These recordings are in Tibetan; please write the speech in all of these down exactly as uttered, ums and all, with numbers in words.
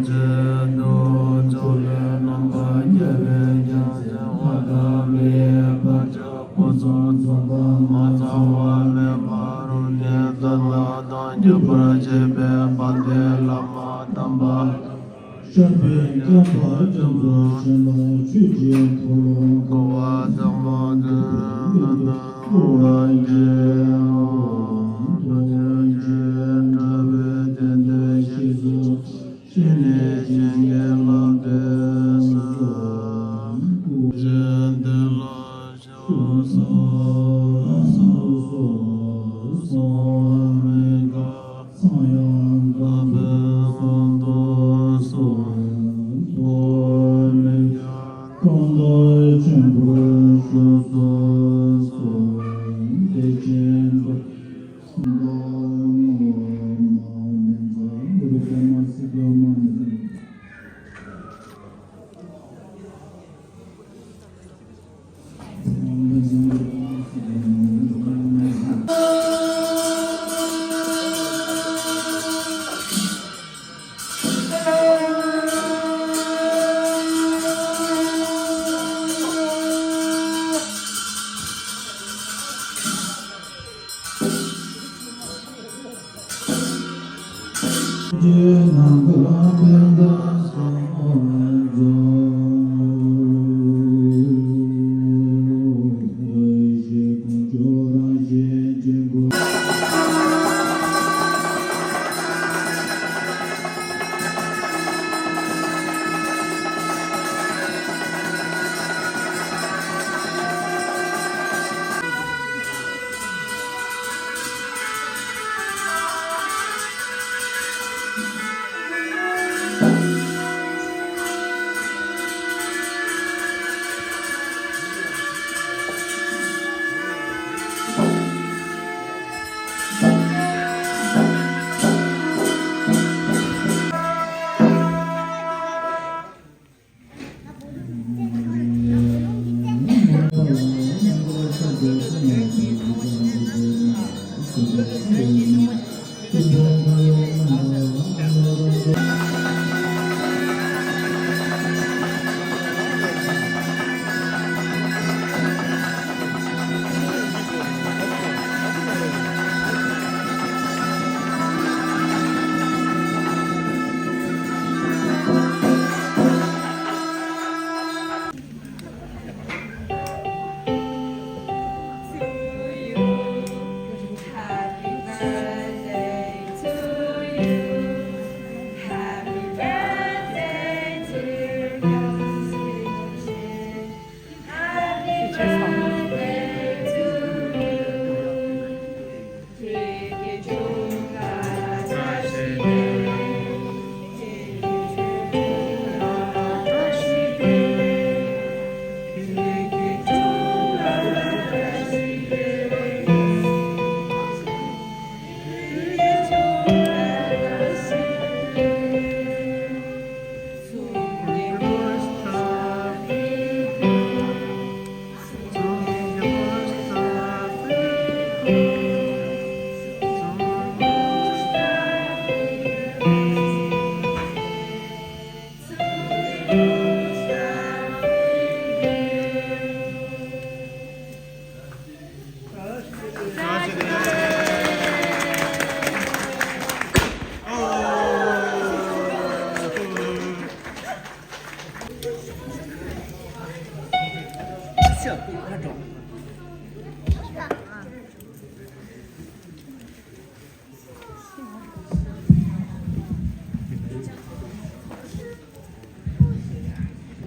ཆེད་དུ་ཕྱོགས་ལས་རྣམ་པར་རྒྱལ་བའི་རྒྱལ་མཚན་མཁའ་ལྟར་མི་གཡོ་བར་ཆད་ཕུན་སུམ་ཚོགས་པ་མ་ཚང་བ་མེད་པ་རང་བཞིན་གསལ་བ་དང་རྒྱས་པར་བྱེད་པའི་དཔལ་ལྡན་བླ་མ་དམ་པ། ཤར་པའི་བསྟན་པ་རྒྱ་མཚོ་ཆེན་པོ་ཆོས་ཀྱི་འཁོར་ལོ་བསྐོར་བ་ཟབ་མོ་དེར་བསྔགས་བརྗོད་འབུལ་བ་ཡི། ཐུགས་རྗེ་དྲན་པའི་རྟེན་འབྲེལ་གཞིར་བཟུང་བྱས་ནས་བྱིན་གྱིས་བརླབས་པའི་སྐུ་བཞིན་དེ་ལ།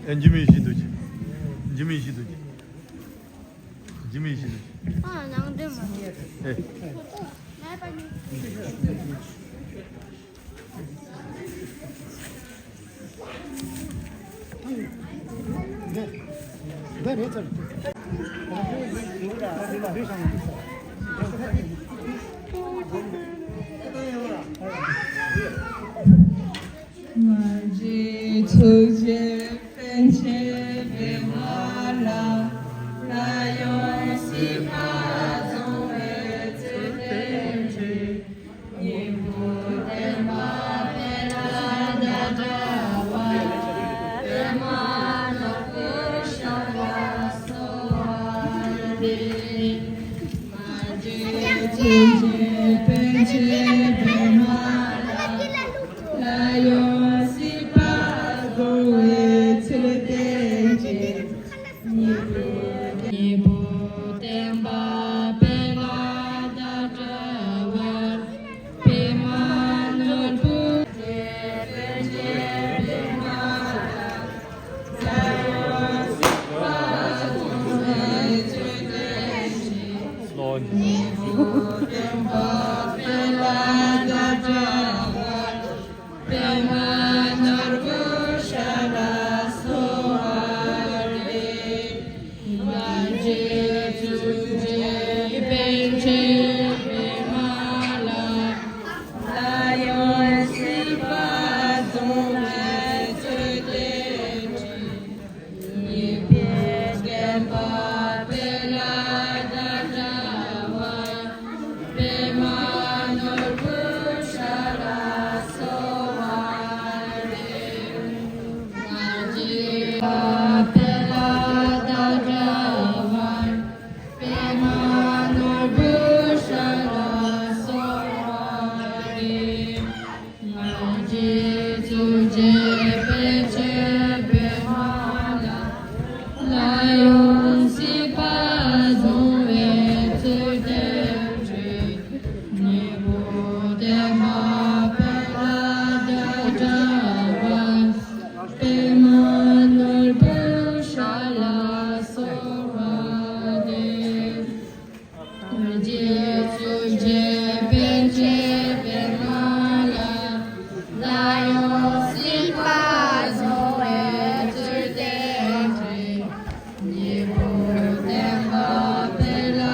ཨེ། འཇིགས་མེད་ཞི་དུ་གྱིས། འཇིགས་མེད་ཞི་དུ་གྱིས། འཇིགས་མེད་ཞི་དུ་གྱིས། ཨ། ནང་དོན་མ། ཨེ། མ་གཅིག་ཐུགས་རྗེ་པཎ་ཆེན་པདྨ་ལ། ལ་ཡང་སྲིད་པ་སྦྱོང་བའི་ཚུལ་བསྟན་ཅིང་། སྙིང་པོ་བསྟན་པ་སྤེལ་ལ་ཛྙཱ་ན་ ཐུགས་རྗེ་པཎ་ཆེན་པདྨ་ལ། ལྷ་ཡུམ་སྲིད་པ་སྐྱོང་བའི་ཚུལ་བསྟན་ཅིང་། སྙིང་པོ་བསྟན་པ་སྤེལ་ལ་བརྡ་སྤྲད་པ། པདྨ་ནོར་བུའི་ཞལ་ལ་གསོལ་བ་འདེབས། རྗེ་བཙུན་འཇམ་དཔལ་དཔལ་མ་ལ། ལྷ་ཡུམ་སྲིད་པ་སྐྱོང་བའི་ཚུལ་བསྟན་ཅིང་། སྙིང་པོ་བསྟན་པ་སྤེལ་ལ་བརྡ་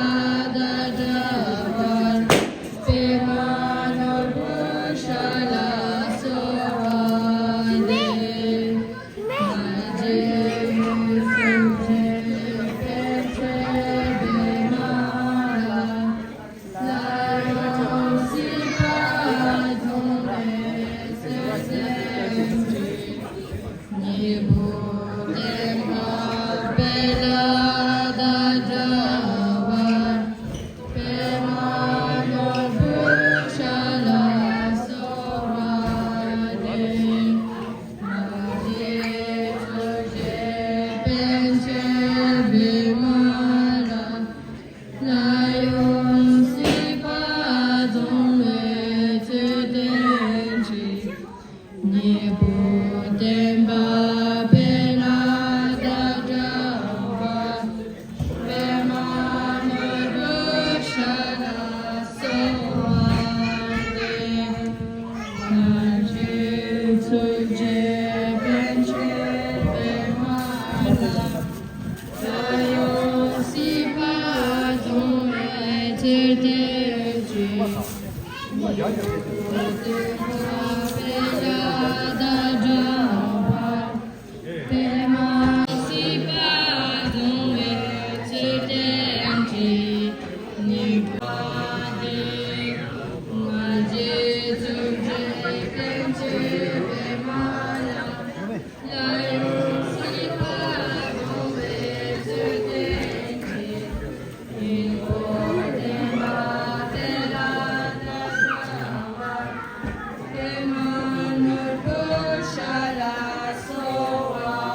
སྤྲད་པ། པདྨ་ནོར་བུའི་ཞལ་ལ་གསོལ་བ་འདེབས། སྙིང་པོ་བསྟན་པ་སྤེལ་ལ་བརྡ་སྤྲད་པ། པདྨ་ནོར་བུའི་ཞལ་ལ་གསོལ་བ་འདེབས།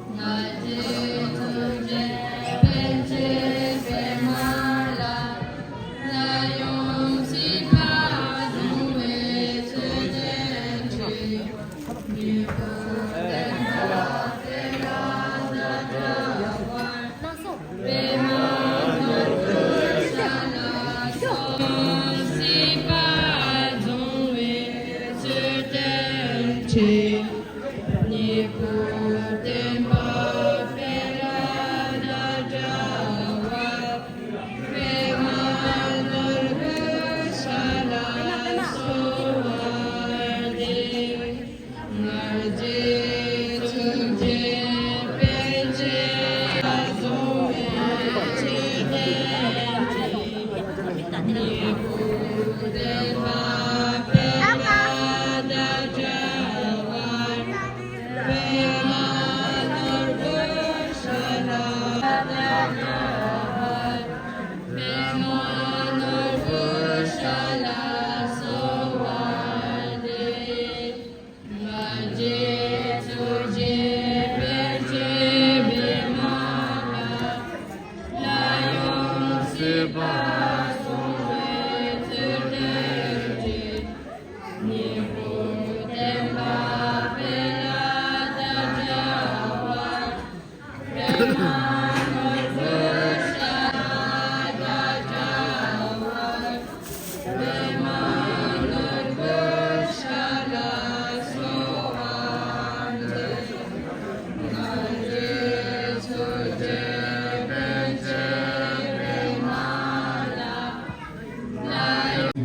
ང་བཅས་ཐུགས་རྗེ་པཎ་ཆེན་པདྨ་ལ། ལྷ་ཡུམ་སྲིད་པ་སྐྱོང་བའི་ཚུལ་བསྟན་ཅིང་།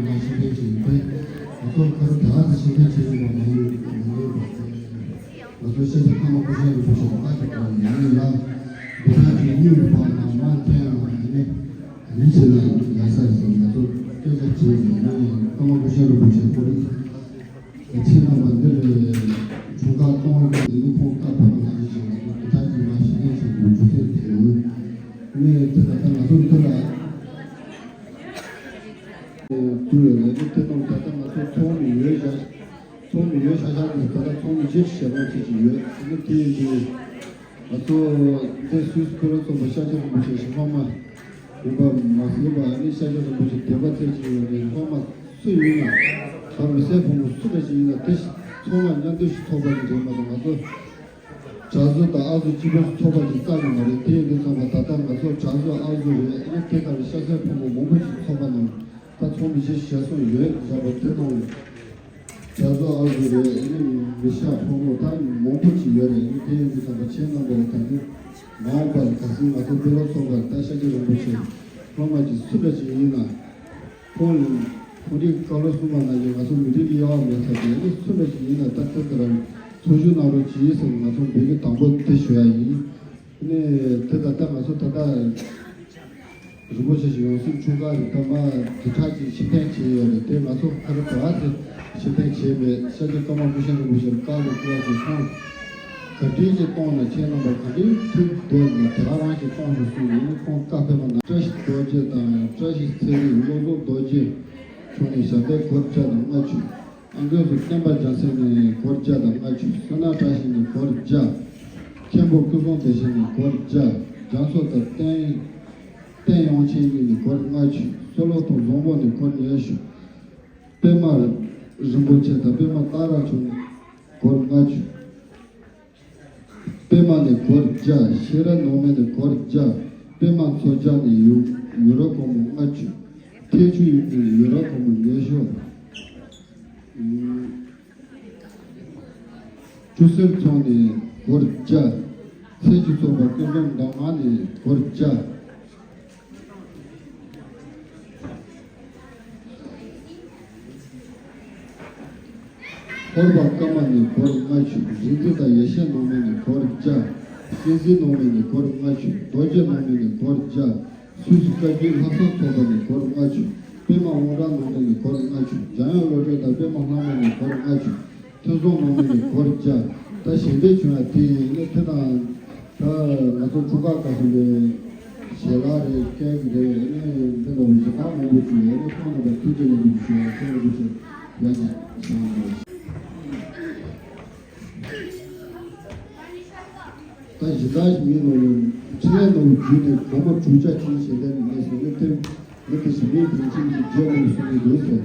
ང་ཤེས་ལྡན་ཅིག་ཡིན་པས། ང་ཚོ་ཁ་རུ་ད་ག་ས་ཤེས་ལྡན་ཆེ་ཆུང་བ་མ་ཡིན་མ་ཡིན་པ་ཚོ། ང་ཚོ་ཤེས་བྱ་ཀརྨ་སྐུ་ཞབས་རིན་པོ་ཆེ་བཀའ་ཁྲིད་པ་ཡིན་ལ། འདི་དག་གི་སྙིང་རུས་པ་དང་མ་མཐའ་ཡང་ཡིན་ནི། ལུས་ཆེ་ལ་ཡ་ས་ཟིན་ང་ཚོ་སྐད་ཆ་བྱེད་ཡིན་ནི་ཀརྨ་སྐུ་ཞབས་རིན་པོ་ཆེ་ཁོ་རང་ཆེད་གནང་བ་འདིར་འཁྲུངས་སྐར་གཏོང་བའི་ཡིན་ནི་ཁོང་བཀའ་ཕེབས་པ་ནང་བཞིན་ང་ཚོ་འདི་དག་གི་མ་ཤེས་ལྡན་ཞིག་ཏུ་འཇུག་ཚད་དེ་ཡོད། ནས་དེ་ལ་ད་ང་ཚོ་འདི་ལ། དུས་ལ་ལས་དེ་དེ་དང་ད་ལྟ་ང་ཚོ་ཚོགས་མི་ཡོད་ ཚོགས་མི་ཡོད་ཤག་ཤག་འདུག་ད་ལྟ་ཚོགས་མི་བཞི་ཞེ་ལྔ་ཙམ་ཅིག་ཡོད། དེ་ནི་དེ་ཡིན་དུས་ང་ཚོ་འདི་སུད་སི་བོད་རིགས་ཚོགས་པ་ཤར་རྒྱག་རིན་པོ་ཆེ་ཞིག་སློབ་མ་ཡིན་པ་མ་ཟད་པ་ནི་ཤར་རྒྱག་རིན་པོ་ཆེ་དད་པ་ཚད་ཅིག་ཡོད་པའི་སློབ་མ་སུ་ཡིན་ན་ད་མི་སེར་ཕོ་མོ་སུ་འདྲ་ཞིག་ཡིན་ན་དེ་ཚང་མ་མཉམ་འདུས་ཤིག་ཚོགས་པ་ཞིག་རེད་མ་གཏོགས་ང་ཚོ་གྲྭ་བཟོ་དང་ཨ་བཟོ་གཅིག་པོ་ཚོགས་པ་ཞིག་བཙག་གི་མ་རེད། དེ་ཡིན་དུས་ཙམ་པ་ད་ལྟ་ང་ཚོ་གྲྭ་བཟོ་ཨ་བཟོ་རེད། ཨ་ནི་དེ་ལྟར་ཤར་སའི་ཕོ་མོ་མང་པོ་ཞིག་ཚོགས་པ་ནང་ད་ཚོགས་མི་བཞི་ཞེ་གསུམ་ཡོད་བཞག་པ་དེ་ནང་གྲྭ་བཟོ་ཨ་བཟོ་རེད། ཨ་ནི་མི་ཤ་ཕོ་མོ་ད་མང་པོ་ཞིག་ཡོད་རེད། ཨ་ནི་དེ་ཡིན་དུས་ཙམ་པ་ཁྱེད་རྣམ་པ་ད་ནི་མ་འོངས་པར་ག་སྲིད་ང་ཚོ་དཔེ་སློབ་ཚོགས་པ་ད་ཤར་རྒྱག་རིན་པོ་ཆེ་སློབ་མ་ཅིག་སུ་འདྲ་ཞིག་ཡིན་ན། ཁོང་ཁོང་རིགས་བཀའ་སློབ་གསུངས་པ་ནང་བཞིན་ང་ཚོ་མི་རིགས་ཀྱི་དབྱེ་བ་མེད་ས་དེ་ནི་སུ་འདྲ་ཞིག་ཡིན་ན་ད་ལྟ་དེ་རང་ཚོགས་ཞུགས་གནང་རོགས་གྱིས་ཟེར་ང་ཚོ་འབོད་སྐུལ་དང་པོ་དེ་ཞུ་ཡ་ཡིན། ནས་དེ་ད་ལྟ་ང་ཚོ་ད་ལྟ་རིན་པོ་ཆེ་ཞིག་ཡོང་སྲིད་འཁྲུངས་སྐར་རེད། ད་མ་དེ་དྲག་ཅིག་ཕྱིར་འཐེན་བྱས་ཡོད་རེད། དེ་ང་ཚོ་ཁ་ར་དེ་བ་དེ་ཕྱིར་འཐེན་བྱས་མེད། ཤར་རྒྱག་ཀརྨ་སྐུ་ཞབས་རིན་པོ་ཆེར་བཀའ་དང་བསྐུལ་བ་ཞིག་ཁོང་ག་འདྲ་ཞིག་གཏོང་ན་ཁྱེད་རྣམ་པ་ག་འདྲའི་ཐུགས་འདོད་ན་དེ་ག་རང་ཞིག་གཏོང་ཞིག་གསུངས་ནས་ཁོང་བཀའ་ཕེབས་པ་ན་བཀྲ་ཤིས་རྡོ་རྗེ་དང་བཀྲ་ཤིས་ཚེ་རིང་བློ་བཟང་རྡོ་རྗེ་མཆོག་ནས་ཞབས་བརྟན་སྒོར་བརྒྱ་དང་ལྔ་བཅུ། ཨ་མདོ་སུ་བསྟན་པ་རྒྱལ་མཚན་ནས་སྒོར་བརྒྱ་དང་ལྔ་བཅུ། བསོད་ནམས་བཀྲ་ཤིས་ནས་སྒོར་བརྒྱ། མཁན་པོ་སྐུ་སྲུང་བདེ་ཆེན་ནས་སྒོར་བརྒྱ། རྒྱ་མཚོ་དང་བསྟན་བསྟན་ཡོངས་ཆེན་གཉིས་ནས་སྒོར་ལྔ་བཅུ། བསོད་སློབ་དང་བཟང་པོ་ནས་སྒོར་ཉི་ཤུ། པདྨ་རིན་པོ་ཆེ་དང་པདྨ་སྟག་ར་མཆོག་ནས་སྒོར་ལྔ་བཅུ། པདྨ་ནས་སྒོར་བརྒྱ། ཤེས་རབ་ནང་མའི་ནས་སྒོར་བརྒྱ། པདྨ་མཚོ་རྒྱལ་ནས་ཡུ་ཡུ་རོ་སྒོར་མོ་ལྔ་བཅུ། ཐེག་མཆོག་ཡུལ་ནས་ཡུ་རོ་སྒོར་མོ་ཉི་ཤུ། ཆུ་སེར་ཚང་ནས་སྒོར་བརྒྱ། ཚེ་ཆུ་ཚོགས་པ་ཀུན་འཛོམས་མདོ་སྔགས་ནས་སྒོར་བརྒྱ། ཧོར་པ་ཀརྨ་ནས་སྒོར་ལྔ་བཅུ། རིག་འཛིན་དང་ཡེ་ཤེས་ནང་མའི་ནས་སྒོར་བརྒྱ། བསྟན་འཛིན་ནང་མའི་ནས་སྒོར་ལྔ་བཅུ། རྡོ་རྗེ་ནང་མའི་ནས་སྒོར་བརྒྱ། སུད་སི་བཀའ་བརྒྱུད་ལྷག་བསམ་ཚོགས་པ་ནས་སྒོར་ལྔ་བཅུ། པདྨ་དབང་གྲགས་ནང་མའི་ནས་སྒོར་ལྔ་བཅུ། འཇམ་དབྱངས་བློ་གྲོས་དང་པདྨ་ལྷ་མོ་ནས་སྒོར་ལྔ་བཅུ། ཐོས་བསམ་ནང་མའི་ནས་སྒོར་བརྒྱ། ད་གཞན་པའི་བྱུང་ཡ་དེ་ཡིན་ནི་དེ་དང་། ད་ང་ཚོ་འཁྲུངས་སྐར་སྐབས་སུ་ལས་ཞལ་ལག་རེད། ཀེག་རེད། ཨ་ནི་འདི་ལ་ཞལ་ལག་མང་པོ་ཞིག་ཡོད། ཨ་ནི་ཁོང་རྣམ་པ་ཐུགས་རྗེ་ལེགས་འབུལ་ཞུ་ཡ། ཁྱེད་རྣམ་པ་ཞིག་ཡ་ཞིག་བྱུང་ཡོད། ད་གཞི་བདག་ཞིག་མིན་ནོ་ཡོད། ཕྲིན་ལས་ནོར་བུ་བརྒྱུད་ནས་སྒོར་མོ་དྲུག་བརྒྱ་ཅན་ཞལ་ལག་མེད་ཟེར་ནས་དེ་མི་དེ་ཞིག་མིན་དེ་ཅན་གྱི་རྒྱལ་ལ་གསུང་གི་འདུག་ཟེར།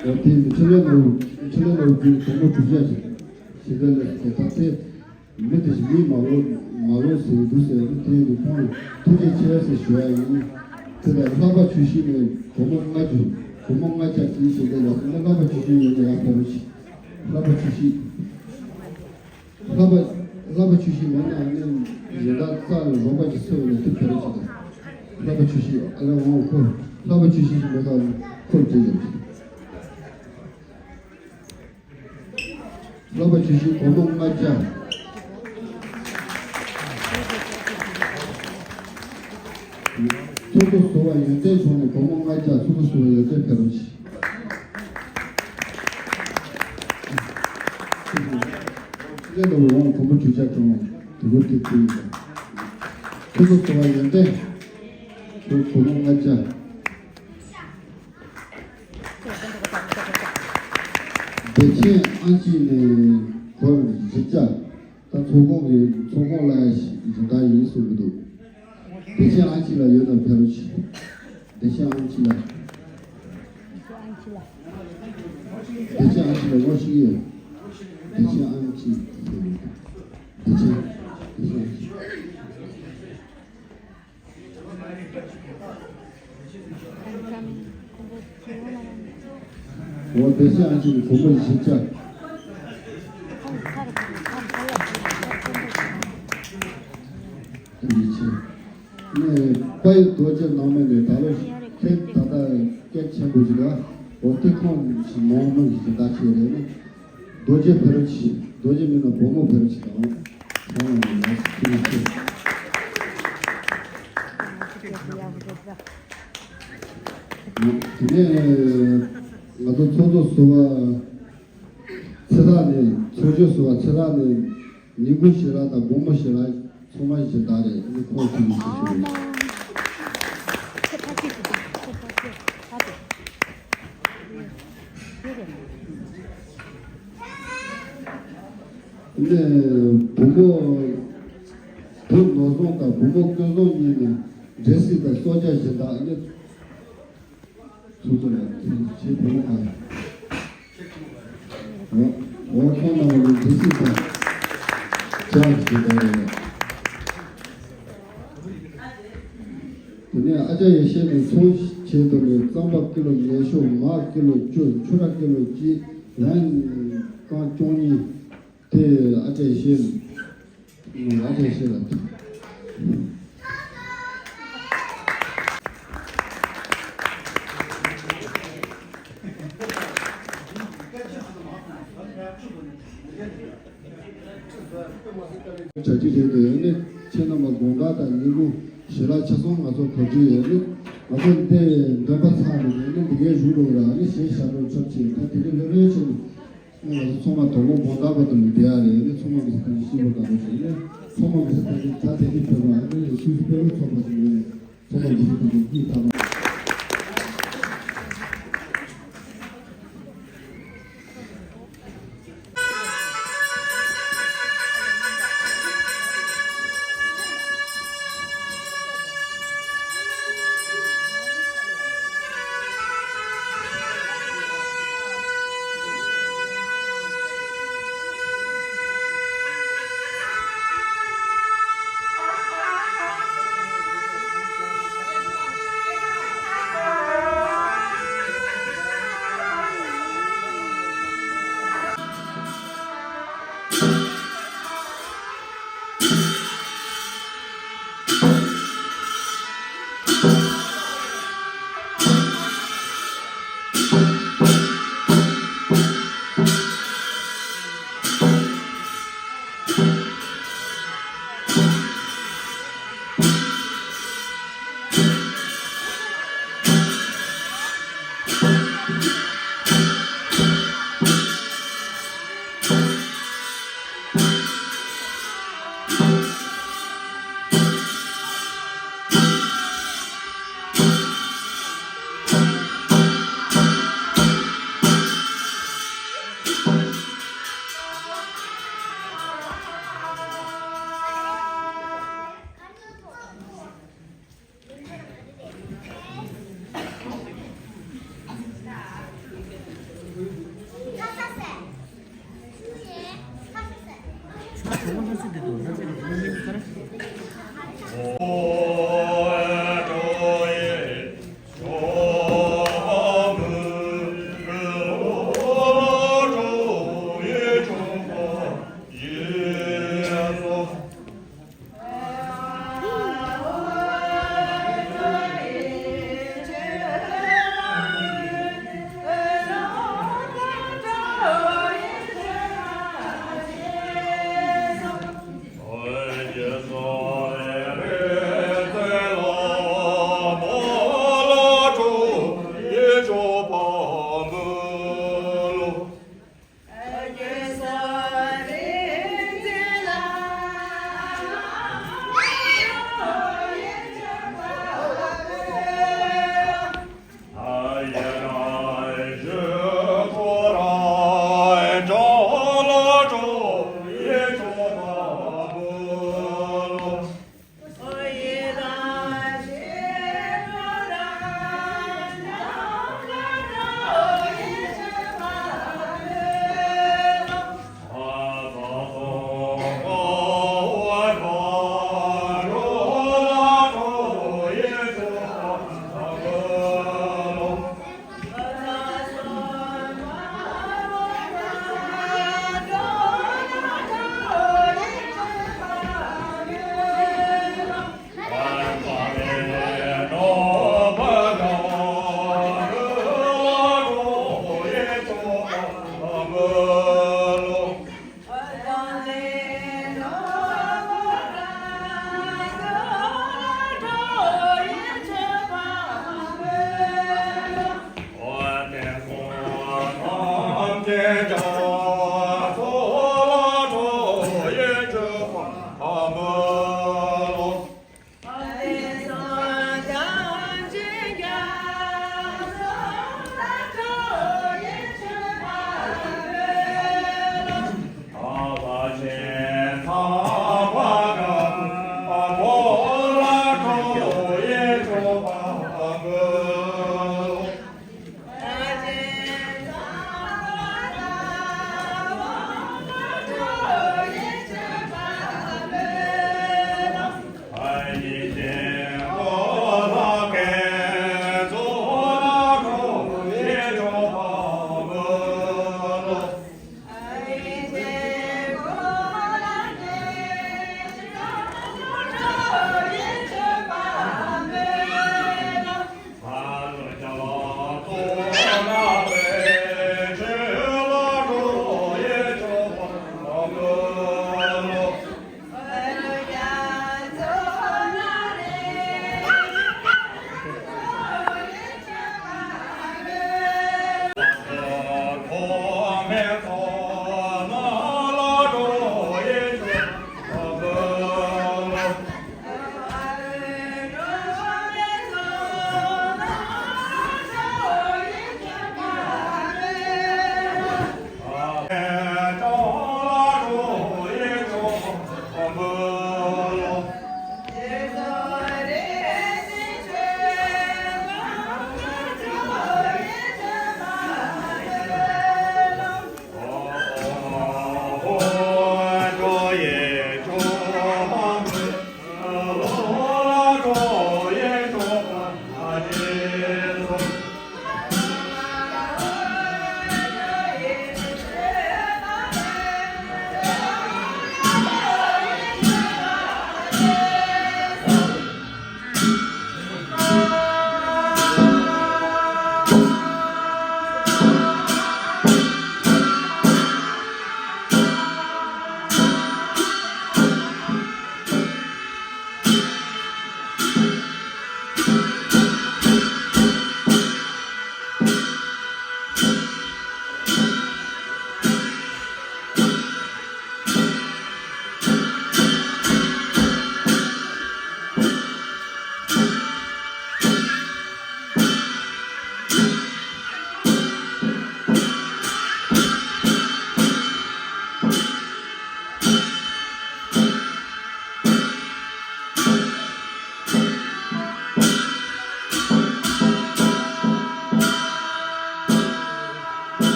འོ་དེ་ནི་ཕྲིན་ལས་ནོར་བུ་ཕྲིན་ལས་ནོར་བུ་བརྒྱུད་ནས་སྒོར་མོ་དྲུག་བརྒྱ་ཅན་ཞལ་ལག་ལས་དེ་ད་ཚེ། མི་དེ་བཞིན་མིའི་མ་ལོ་མ་ལོ་ཟེར་འདུག་ཟེར་བ་དེ་ཡིན་དུས་ཁོང་ལ་ཐུགས་རྗེ་ཆེ་ཟེར་ཞུ་ཡ་ཡིན། དེ་ལ་ལྷག་པ་ཆུ་ཤིང་ནས་སྒོར་མོ་ལྔ་བཅུ། སྒོར་མོ་ལྔ་བརྒྱ་ཅིག་ཞེས་བཤད་ལ་ལྷག་པ་ཆུ་ཤིང་ཡོད་ན་ཡག་པོ་རེད། ལྷག་པ་ཆུ་ཤིང་། ལྷག་པ་ལྷག་པ་ཆུ་ཤིང་མེད་ན་ནི་གཞན་དག་རྩ་ལ་རོགས་པ་ཅིག་འཚོལ་བ་ལ་དེ་བེད་རེད་ཅིག་དང་། ལྷག་པ་ཆུ་ཤིང་ཨ་ལ་འོང་ཁོ་ལྷག་པ་ཆུ་ཤིང་ཞིག་མེད་ཁ་ཁོ་བྲིས་ཡོད་ཅིག་ལྷག་པ་ཆུ་ཤིང་སྒོར་མོ་ལྔ་བརྒྱ། ཚོགས་གཙོ་ཟུར་པ་ཡོན་ཏན་ཆུང་ནས་སྒོར་མོ་ལྔ་བརྒྱ། ཚོགས་གཙོ་ཟུར་པ་ཡོན་ཏན་ཕེབས་རོགས་གྱིས། ཚེ་ལོ་འོང་སྒོར་མོ་དྲུག་བརྒྱ་སྟོང་དུ་གོ་ཏི་ཏི། ཚོགས་གཙོ་ཟུར་པ་ཡོན་ཏན་སྒོར་མོ་ལྔ་བརྒྱ། བདེ་ཆེན་ཨང་ཅི་ནས་སྒོར་བཞི་བརྒྱ། ད་ཚོགས་ཁང་གི་ཚོགས་ཁང་ལ་སྦྱིན་བདག་ཡིན་གསུང་གི་འདུག་བདེ་ཆེན་ཨང་ཅི་ལགས་ཡོད་ན་ཕེབས་རོགས་གྱིས། བདེ་ཆེན་ཨང་ཅི་ལགས། བདེ་ཆེན་ཨང་ཅི་ལགས་ངོ་ཤེས་ཡོད། བདེ་ཆེན་ཨང་ཅི། བདེ་ཆེན། བདེ་ཆེན་ཨང་ཅི། འོ་བདེ་ཆེན་ཨང་ཅི་ནི་སྒོར་མོ་བཞི་བརྒྱ། བདེ་ཆེན། ནས་དཔལ་རྡོ་རྗེ་ནང་མའི་ནས་ད་ལོ་ཁྱེད་ད་ལྟ་སྐད་ཆེན་པོ་ཞིག་ལ་འོ་དེ་ཁོང་ཞིག་མང་མང་ཞིག་ད་ཆེ་རེད་ནས། རྡོ་རྗེ་ཕེ་རོ་ཆི། རྡོ་རྗེ་མིན་ན་བུ་མོ་ཕེ་རོ་ཆི་དང་། ཁོང་ཡང་ཡང་ཅི་ཆེ། དེ་ནས་ང་ཚོ་ཚོགས་གཙོ་ཟུར་པ་ཚེ་ཐར་ནས་ཚོགས་གཙོ་ཟུར་པ་ཚེ་ཐར་ནས་ཉིན་གུང་ཞིག་ལ་དང་བུ་མོ་ཞིག་ལ་ཚང་མ་ཞིག་ད་རེད་ནི་ཁོང་ཚོ་ཡིན་ཞིག་ཞུ་རེད། ནས་བུ་མོ་བུ་ནོར་བཟང་དང་བུ་མོ་ཀུན་བཟང་གཉིས་ནས་འབྲས་སིལ་དང་སྲོག་ཆགས་གཞན་དག་ནི། ཚུར་ཚུར་ལ་ཁྱེད་བུ་མོ་གང་། འོ་ཁོང་རྣམ་པ་ནི་འབྲས་སིལ་དང་ཆགས་ཞེས་པ་རེད། དེ་ནས་ཨ་ཅག་ཡེ་ཤེས་ནས་ཚོང་བྱེད་དུ་ནས་རྩམ་པ་ཀི་ལོ་ཉི་ཤུ། མར་ཀི་ལོ་བཅུ། ཆུ་ར་ཀི་ལོ་གཅིག། ལན་རྐང་བཅུ་གཉིས། དེ་ཨ་ཅག་ཡེ་ཤེས། ང་ཨ་ཅག་ཡེ་ཤེས་ལ། བྱ་རྒྱུ་རེད་དེ། ཨ་ནི་ཁྱེད་རྣམ་པ་དགོང་དག་དང་ཉིན་གུང་ཞལ་ལག་ཆ་ཚང་ང་ཚོ་གོ་རྒྱུ་ཡོད་ནི། ང་ཚོ་འདི་འདོན་པ་ཚར་ནས་ཨ་ནི་འདི་གའི་བཞུགས་རོགས་ར། ཨ་ནི་ཞལ་བཞག་རོགས་ཆོག་ཅིག་ད་དེ་རིང་ལྷོད་ལྷོད་བྱས་ནས་ང་ཚོ་ཚང་མ་དོ་དགོང་དག་བར་དུ་ནི་བསྡད་ཡ་རེད། ཨ་ནི་ཚང་མ་མི་ཚེ་ཐམས་ཅད་ཤེས་པ་དགའ་པོ་བྱས་ནས་ཚང་མ་མི་ཚེ་ཐམས་ཅད་ད་དེ་ནི་ཕེབས་པ་ཨ་ནི་ལས་ཤུལ་དཔེ་ལོ་ཚོགས་པ་ཞིག་ཡོད་ནས།